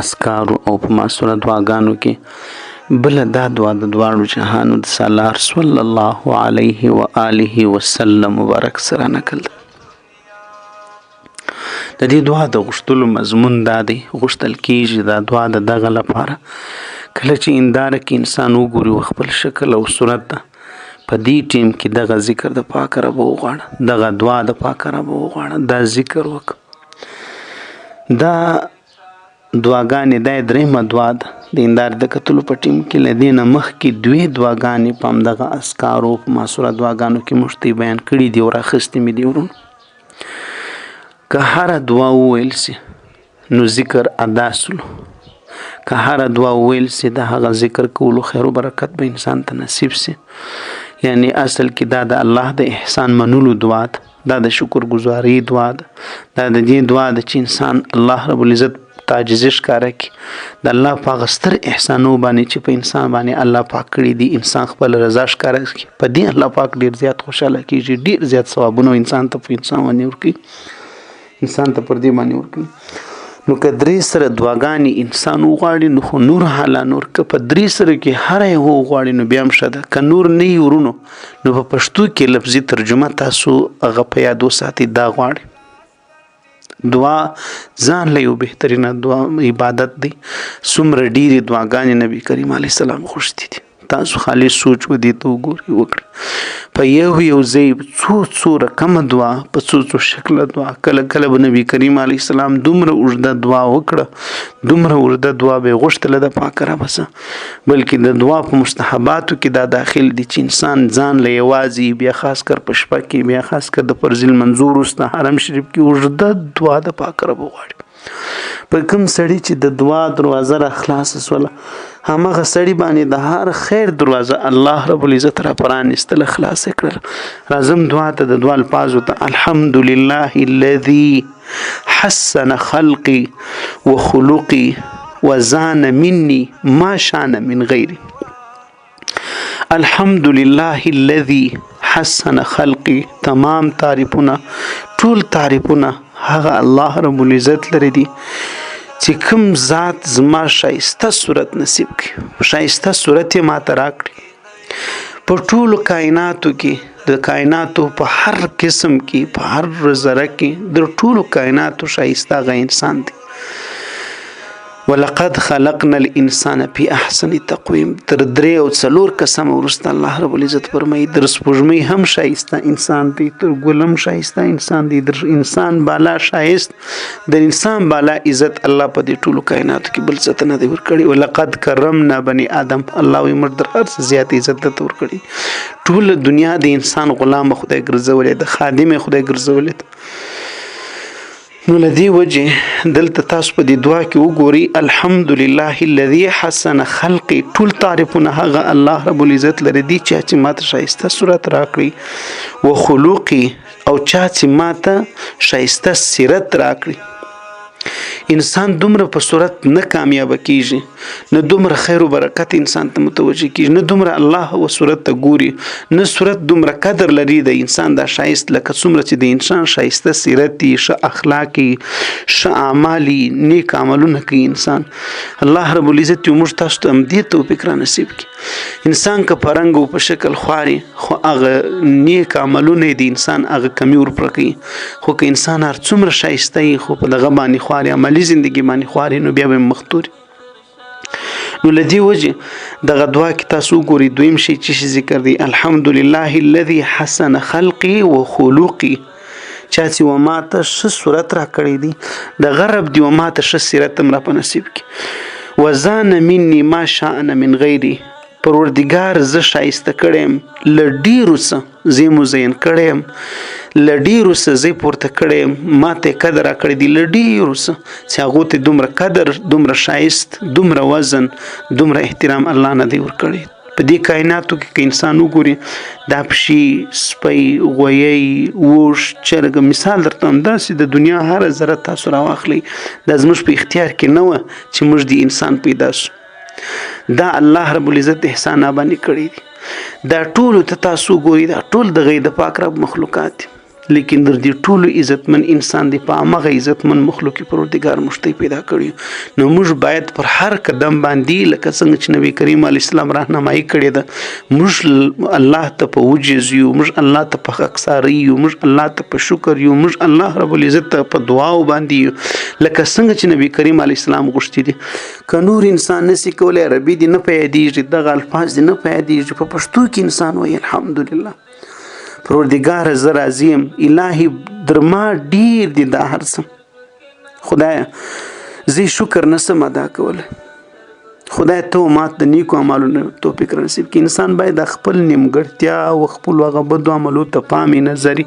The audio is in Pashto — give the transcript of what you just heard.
اذکارو او په ماسوره دعاګانو کې بله دا دعا د دواړو جهانو د سالار صلی الله علیه و آله وسلم مبارک سره نقل ده. د دې دعا د غوښتلو مضمون دا دی، غوښتل کیږي دا دعا د دغه لپاره کله چې انداره کې انسان وګوري و خپل شکل او صورت ده، په دې ټیم کې دغه ذکر د پاک رب وغواړه، دغه دعا د پاک رب وغواړه، دا ذکر وکړه. دا دعاګانې دا درېیمه دعا ده د اندار د کتلو په ټیم کې. له دې نه مخکې دوې دعاګانې په همدغه اذکارو په ماسوره دعاګانو کې موږ ته بیان کړي دي او راخیستې مې دي وروڼو. که هره دعا وویل سي نو ذکر ادا سلو، که هره دعا وویل سي د هغه ذکر کولو خیر او برکت به انسان ته نصیب سي. یعنی اصل کې دا د الله د احسان منلو دعا ده، دا د شکر ګزاري دعا ده، دا د دې دعا ده چې انسان الله رب العزت تعجزي ښکاره کړي، د الله په هغه ستر احسانو باندې چې په انسان باندې الله پاک کړي دي، انسان خپل رضا ښکاره کړي. په دې الله پاک ډېر زیات خوشحاله کېږي، ډېر زیات ثوابونه انسان ته په انسان باندې ورکوي، انسان ته پر دې باندې ورکوي. نو که درې سره دعاګانې انسان وغواړي نو خو نور حالا نور، که په درې سره کې هره یوه وغواړي نو بیا هم ښه ده. که نور نه وي ورونو نو په پښتو کې لفظي ترجمه تاسو هغه په یاد وساتئ. دا غواړي دعا ځان له یو بهترینه دعا عبادت دی. څومره ډېرې دعاګانې نبی کریم علیه السلام غوښتي دي، تاسو خالي سوچ و دې ته وګورئ وکړئ. په یو یو ځای څو څو رقمه دعا، په څو څو شکله دعا. کله کله به نبی کریم علیه السلام دومره اوږده دعا وکړه، دومره اوږده دعا به یې غوښتله د پاک رب څخه، بلکې د دعا په مستحباتو کې دا داخل دي چې انسان ځان له یوازې، بیا خاص کر په شپه کې، بیا خاص کر د فرض لمانځه وروسته حرم شریف کې اوږده دعا د پاک رب وغواړي. په کوم سړي چې د دعا دروازه را خلاصه سوله، همغه سړي باندې د هر خیر دروازه الله رب العزت را پرانیستله، خلاصه کړله. راځم دعا ته، د دعا الفاظو ته. الحمد لله الذي حسن خلقي وخلقي وزان مني ما شان من غيري. الحمد لله الذي حسن خلقي، تمام تعریفونه، ټول تعریفونه هغه الله رب العزت لري دي چې کوم ذات زما ښایسته صورت نصیب کړي، ښایسته صورت یې ماته راکړي. په ټولو کائناتو کې، د کائناتو په هر قسم کې، په هر ذره کې، د ټولو کائناتو ښایسته هغه انسان دی. ولقد خلقنا الانسان فی احسن تقویم. تر درې او څلور قسمه وروسته الله رب العزت فرمایي در سپوږمۍ هم ښایسته انسان دی، تر ګل هم ښایسته انسان دی، در انسان بالا ښایست، د انسان بالا عزت الله په دې ټولو کائناتو کې بل څه ته نه دی ورکړی. ولقد کرمنا بني آدم، الله وایي موږ در هر څه زیات عزت درته ورکړی. ټوله دنیا د انسان غلامه خدای ګرځولې ده، خادم یې خدای ګرځولې ده. نو له دې وجې دلته تاسو په دې دعا کې وګورئ، الحمدلله الذي حسن خلقي، ټول تعریفونه هغه الله رب العزت لري دي چا چې ماته ښایسته صورت راکړي، و خلقي، او چا چې ماته ښایسته سیرت راکړي. انسان دومره په صورت نه کامیابه کیږي، نه دومره خیر و برکت انسان ته متوجه کیږي، نه دومره الله و صورت ته ګوري، نه صورت دومره قدر لري د انسان دا ښایست لکه څومره چې د انسان ښایسته سیرت وي، ښه اخلاق وي، ښه اعمال وي، نیک عملونه کوي انسان. الله رب العزت یو موږ تاسو ته همدې توفیق را نصیب کړي. انسان که په رنګ او په شکل خواري، خو هغه نیک عملونه د انسان هغه کمی ورپوره کوي. خو که انسان هر څومره ښایسته وي، خو په دغه باندې خواري، عملي زندګي باندې خواري، نو بیا به مخ توري. نو له دې وجې دغه دعا کې تاسو وګورئ، دویم شی چې شي ذکر دی، الحمدلله الذي حسن خلقي وخلقي، چا چې و ماته ښه صورت راکړی دی، د غرب دی و ماته ښه سیرت هم را په نصیب کړي. وزان مني ما شأن من غیري، پروردګار زه ښایسته کړی یم له ډېرو څه، زه یې مزین کړی یم له ډېرو څه، زه یې پورته کړی یم، ماته یې قدر راکړی دی له ډېرو څه، چې هغو ته دومره قدر، دومره ښایست، دومره وزن، دومره احترام الله نه دی ورکړی. په دې کائناتو کې که انسان وګوري، دا پشي، سپی، غویی، اوښ، چرګ، مثال درته وایم، داسې د دنیا هره ذره تاسو راواخلئ، دا زموږ په اختیار کې نه وه چې موږ دې انسان پیدا شو. دا الله رب العزت احسان را باندې کړی دی. دا ټولو ته تاسو وګورئ، دا ټول د غیر د پاک رب مخلوقات دي. لیکن در دې ټولو عزتمن انسان دی، په همغه عزتمن مخلوق کې پروردګار موږ ته پیدا کړی. نو موږ باید پر هر قدم باندې، لکه څنګه چې نبی کریم علیه السلام راهنمایي کړې ده، موږ الله ته په وجز یو، موږ الله ته په خاکساري یو، موږ الله ته په شکر یو، موږ الله رب العزت ته په دعاو باندې یو، لکه څنګه چې نبی کریم علیه السلام غوښتي دي. که نور انسان نسی کولای، عربي دې نه پیدېږي، دغه الفاظ دې نه پیدېږي، په پښتو کې انسان وایي الحمدلله پروردګار زه راضي یم، الهي درما ډیر دي دا هر څه، خدایه زه شکر نسم ادا کولی، خدای ته مات د نیکو عملونو توفیق نصیب کړي. انسان باید د خپل نیمګړتیا او خپل هغه بدو عملو ته پام نظري.